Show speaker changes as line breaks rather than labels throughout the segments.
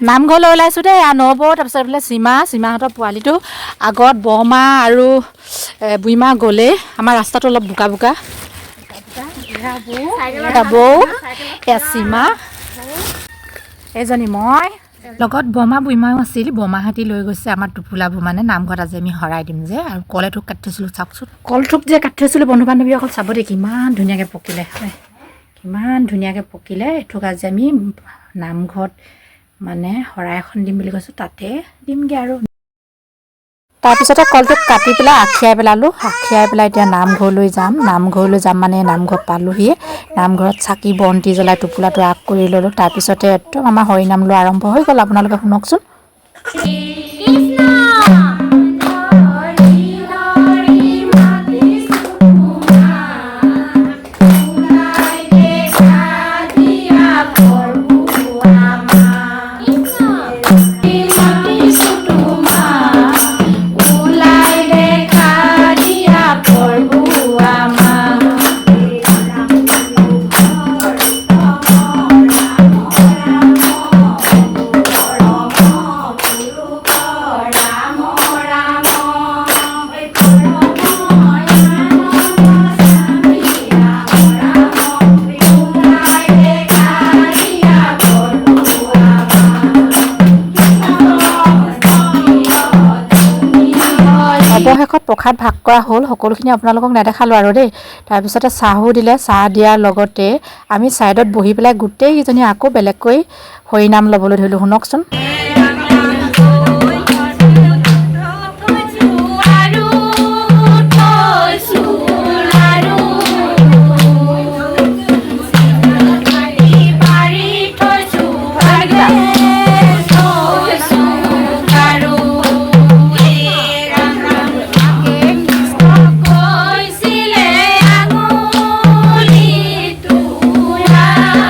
নামঘৰলৈ ওলাইছোঁ দেই। নবৌ, তাৰপিছত এইফালে সীমা, সীমাহঁতৰ পোৱালিটো আগত। বৰমা আৰু বুঢ়ীমা গ'লেই। আমাৰ ৰাস্তাটো অলপ বোকা বোকা। এয়া বৌ, এয়া সীমা, এইজনী মই। লগত বৰমা বুঢ়ীমাও আছিল। বৰমাহঁতি লৈ গৈছে আমাৰ টোপোলাবোৰ, মানে নামঘৰত আজি আমি শৰাই দিম যে। আৰু কল এথোক কাটি থৈছিলোঁ, চাওকচোন। কলথোক যে কাটি থৈছিলোঁ, বন্ধু বান্ধৱীসকল, চাব দেই, কিমান ধুনীয়াকৈ পকিলে হয়, কিমান ধুনীয়াকৈ পকিলে। এথোক আজি আমি নামঘৰত মানে শৰাই এখন দিম বুলি কৈছোঁ, তাতে দিমগৈ আৰু। তাৰপিছতে কলটোক কাটি পেলাই আখিয়াই পেলালোঁ। আখিয়াই পেলাই এতিয়া নামঘৰলৈ যাম। নামঘৰলৈ যাম মানে নামঘৰ পালোহিয়ে। নামঘৰত চাকি বন্তি জ্বলাই টোপোলাটো আগ কৰি ল'লোঁ। তাৰপিছতে একদম আমাৰ হৰিনাম লোৱা আৰম্ভ হৈ গ'ল। আপোনালোকে শুনকচোন।
কৃষ্ণ হৰি হৰি মাতিছো তোমাক, ওলাই দেখা দিয়া প্ৰভু আমাক। মাতিছো তোমাক, ওলাই দেখা দিয়া প্ৰভু আমাক। ৰাম ৰাম পৰম পুৰুষ ৰাম ৰাম, পৰম আনন্দ স্বামী ৰাম ৰাম, ওলাই দেখা দিয়া প্ৰভু আমাক। তুমি হৰি।
অৱশেষত প্ৰসাদ ভাগ কৰা হ'ল। সকলোখিনি আপোনালোকক নেদেখালোঁ আৰু দেই। তাৰপিছতে চাহো দিলে। চাহ দিয়াৰ লগতে আমি ছাইডত বহি পেলাই গোটেইকেইজনী আকৌ বেলেগকৈ হৰিনাম ল'বলৈ ধৰিলোঁ। শুনকচোন।
থৈছো আৰু থৈছো লাৰু, পাৰি থৈছো ভাগে থৈছো খাৰু। ৰাম ৰাম কৈছিলে আঙুলি তোলাই,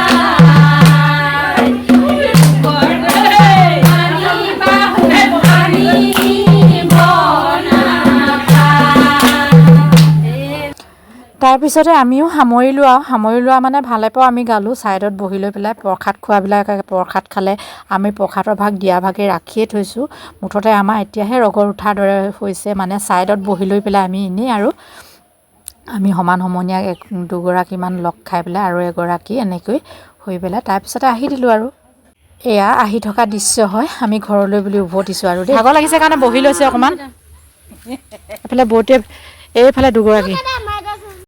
আনিবা আনিব নাপায়।
তাৰপিছতে আমিও সামৰিলোঁ আৰু সামৰি লোৱা মানে ভালে পাওঁ আমি গালোঁ। ছাইডত বহি লৈ পেলাই প্ৰসাদ খোৱাবিলাকে প্ৰসাদ খালে, আমি প্ৰসাদৰ ভাগ দিয়া ভাগে ৰাখিয়ে থৈছোঁ। মুঠতে আমাৰ এতিয়াহে ৰগৰ উঠাৰ দৰে হৈছে। মানে ছাইডত বহি লৈ পেলাই আমি এনেই আৰু আমি সমান সমনীয়া এক দুগৰাকীমান লগ খাই পেলাই আৰু এগৰাকী এনেকৈ হৈ পেলাই তাৰপিছতে আহি দিলোঁ। আৰু এয়া আহি থকা দৃশ্য হয়। আমি ঘৰলৈ বুলি উভতিছোঁ আৰু দেই। ভাগৰ লাগিছে কাৰণে বহি লৈছে অকণমান। এইফালে বৌতে, এইফালে দুগৰাকী।